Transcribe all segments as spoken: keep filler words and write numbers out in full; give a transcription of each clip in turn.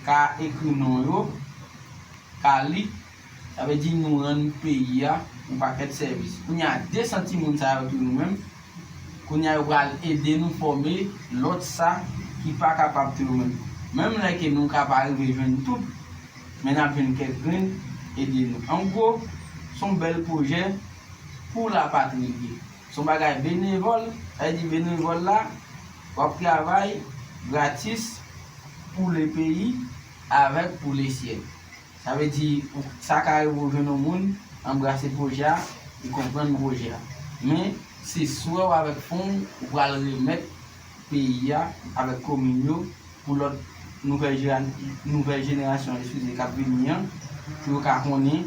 ka ekri non yo, ka li, sa vle di nou rann peyi a yon pakèt sèvis. Kounye a, de san timoun sa yo tou nou menm, kounye a yo pral ede nou fòme lòt sa ki pa kapab tou yo menm. Menm lè ke nou ka pa rive jwenn tout, men n ap jwenn kèk grenn ede nou. An gwo, se yon bèl pwojè pou lapatri li ye. Se yon bagay benevòl, sa vle di benevòl la, w ap travay gratis pou le peyi avèk pou le syèl. Sa vle di, ou, sa ka rive w jwenn yon moun, anbrase pwojè a, li konprann pwojè a. Men, se swè w avèk fon w, ou pral remèt peyi a avèk komin yo pou lòt nouvèl jera-, nouvèl jenerasyon, eskize, k ap vini an, pou yo ka konnen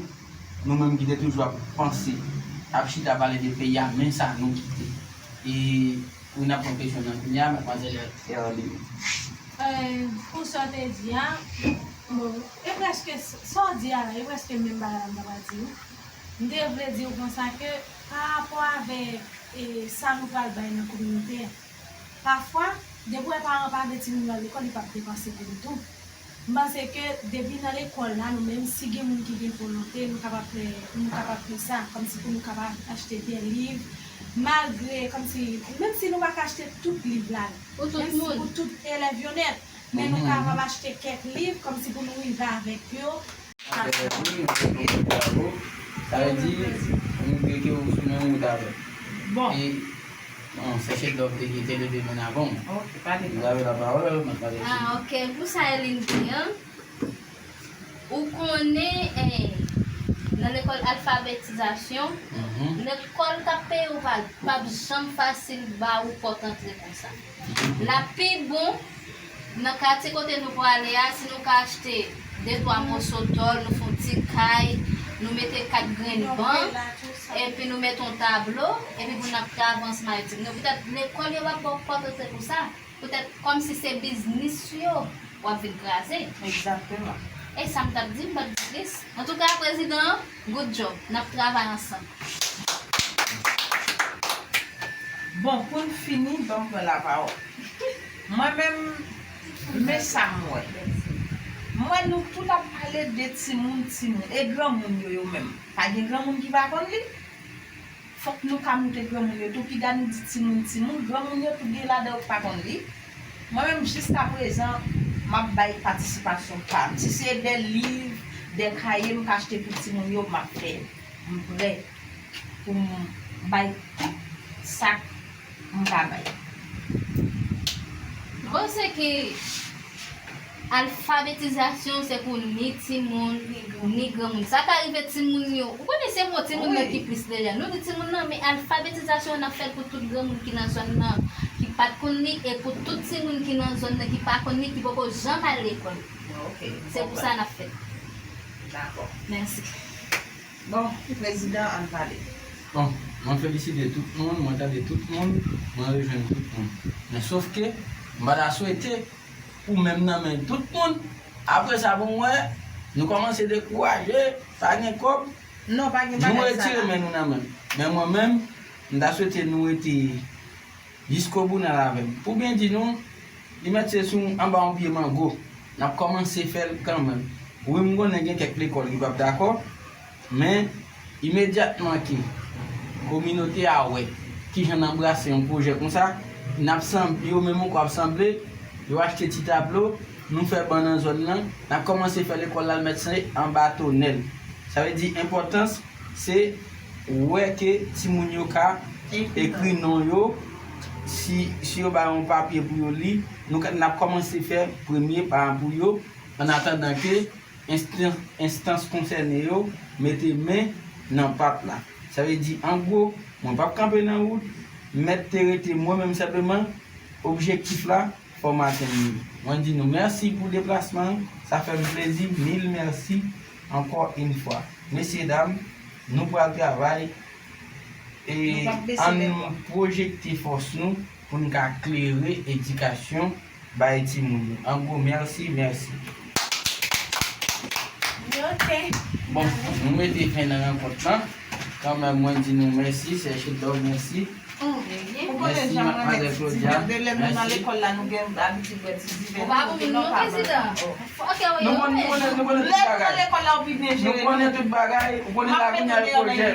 nou menm ki te toujou ap panse, ap chita pale de peyi a, men sa nou kite. E pou n ap pran kesyon nan kounye a, madmwazèl Erline. Eh, pou sa w te di a, bon, e prèske, sa w di a la, e prèske menm bagay la m ta pral di wi. M te vle di w konsa ke pa rapò avèk eh, sa nou pral bay nan kominote a. Pafwa, depi w wè paran pa vle timoun yo al lekòl, li p ap depanse pou li tou. M panse ke depi nan lekòl la, nou menm, si gen moun ki gen volonte, nou kapab fè, nou kapab fè sa, kòmsi pou nou kapab achte de liv, malgre, kòmsi, menm si nou pa ka achte tout liv la, menm si pou tout elèv yo nèt, men nou kapab achte kèk liv, kòmsi pou nou rive avèk yo. Sa vle di, nou vle ke ou sou menm wout avè m. Bon. E, bon, sè Chedlove te gen, te leve men avan w. Ok, pale. Vous avez la parole, madmwazèl. Ah, ok. Pou sa Erline di an, ou konnen, eh, nan lekòl alfabetizasyon, lekòl k ap peye w pa, p ap janm fasil ba ou pòt antre konsa. L ap pi bon nan katye kote nou prale a, si nou ka achte de twa moso tòl, nou fè yon ti kay, nou mete kat grenn ban, epi nou mete yon tablo, epi pou n ap travay ansanm avèk timoun yo. Poutèt lekòl yo p ap ba w pòt antre pou sa. Poutèt kòmsi se biznis yo w ap vin kraze. Egzakteman. E sa m t ap di, m p ap di plis. Antouka, prezidan an, good job. N ap travay ansanm. Bon, pou n fini, ban m pran lapawòl. Mwen menm, men sa m wè. M wè nou tout ap pale de timoun, timoun. E granmoun yo, yo menm? Pa gen granmoun ki pa konn li? Fòk nou ka moute granmoun yo tou. Piga nou di timoun, timoun, granmoun yo tou gen ladan yo k pa konn li. Mwen menm, jiskaprezan, m ap bay patisipasyon pa m. Si se de liv, de kaye m ka achte pou timoun yo, m ap fè. M prè pou m bay tout sa k m ka bay. M panse ke alfabetizasyon se pou ni timoun, ni granmoun. Sa ka rive timoun yo, ou konnen se mo timoun nan ki plis deja. Nou di timoun nan, men alfabetizasyon an ap fèt pou tout granmoun ki nan zòn nan, ki pa t konn li, e pou tout timoun ki nan zòn nan, ki pa konn li, ki poko janm al lekòl. Se pou sa n ap fèt. Dakò. Mèsi. Bon, prezidan, ann pale. Bon, mwen felisite tout moun, mwen tande tout moun, mwen rejwenn tout moun. Men sòf ke, m pa ta swete pou menm nan men tout moun. Apre sa, bon, mwen, nou kòmanse dekouraje, pa gen kòb, nou retire men nou nan men m. Men mwen menm, m ta swete nou rete jiskobou nan lavèm. Pou byen di nou, li mèt se sou anba yon pye mango. N ap kòmanse fè l kanmenm. Wi, m konnen gen kèk lekòl ki p ap dakò, men imedyatman ke kominote a wè kijan n anbrase yon pwojè konsa, n ap sanble, yo menm ankò ap sanble, yo achte ti tablo, nou fè ban nan zòn nan, n ap kòmanse fè lekòl la l mèt se anba tonèl. Sa vle di enpòtans se wè ke timoun yo ka ekri non yo, si, si yo ba yo yon papye pou yo li, nou ka, n ap kòmanse fè premye pa pou yo, annatandan ke enstans, enstans konsène yo mete men nan pat la. Sa vle di, an gwo, mwen p ap kanpe nan wout, m mèt te rete mwen menm senpleman, objektif la, fò m atenn li. Mwen di nou mèsi pou deplasman an, sa fè m plezi, mil mèsi ankò yon fwa. Mesye dam, nou pral travay e ann pwojekte fòs nou pou n ka klere edikasyon bay timoun yo. An gwo, mèsi, mèsi. Bon, nou mete fen nan rankont lan. Kanmenm, mwen di nou mèsi, sè Chedlove, mèsi. Mèsi, madmwazèl Claudia. Mèsi. Lè nou nan lekòl la, nou gen abitid wè ti diven. Ou pa pou moun non, prezidan. Nou konnen, nou konnen, nou konnen tout bagay. Lè lekòl la, ou pi byen jere. Nou konnen tout bagay. Ou konnen la kounye a e pwojè.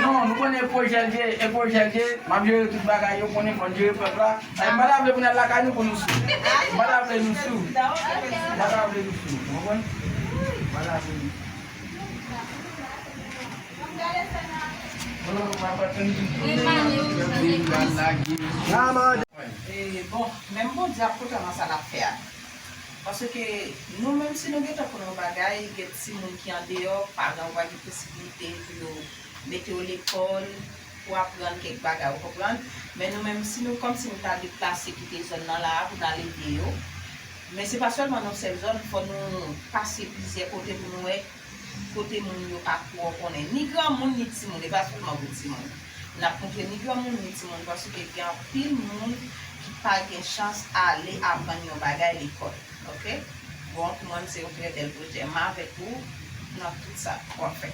Non, nou konnen pwojè l ye, e pwojè l ye. M ap jere tout bagay yo, konnen fò n jere pèp la. Ay, m pa ta vle pou n al lakay nou pou nou sou. M pa ta vle nou sou. M pa ta vle nou sou. Ou konprann? M pa ta vle nou sou. E, bon, menm Bondye ap kontan nan sa l ap fè a. Paske nou menm si nou gentan konn yon bagay, gen timoun ki andeyò, paran yo pa gen posibilite pou yo mete yo lekòl, pou aprann kèk bagay, ou konprann? Men nou menm si nou kòmsi nou ta deplase kite zòn nan la a pou n al ede yo. Men se pa sèlman nan yon sèl zòn, fò nou pase plizyè kote pou nou wè kote moun yo pa twò konnen. Ni granmoun, ni timoun, e pa sèlman pou timoun. N ap montre ni granmoun, ni timoun, paske gen anpil moun ki pa gen chans ale aprann yon bagay lekòl. Oke? Bon, pou mwen, se yon trè bèl pwojè. M avèk ou nan tout sa w ap fè.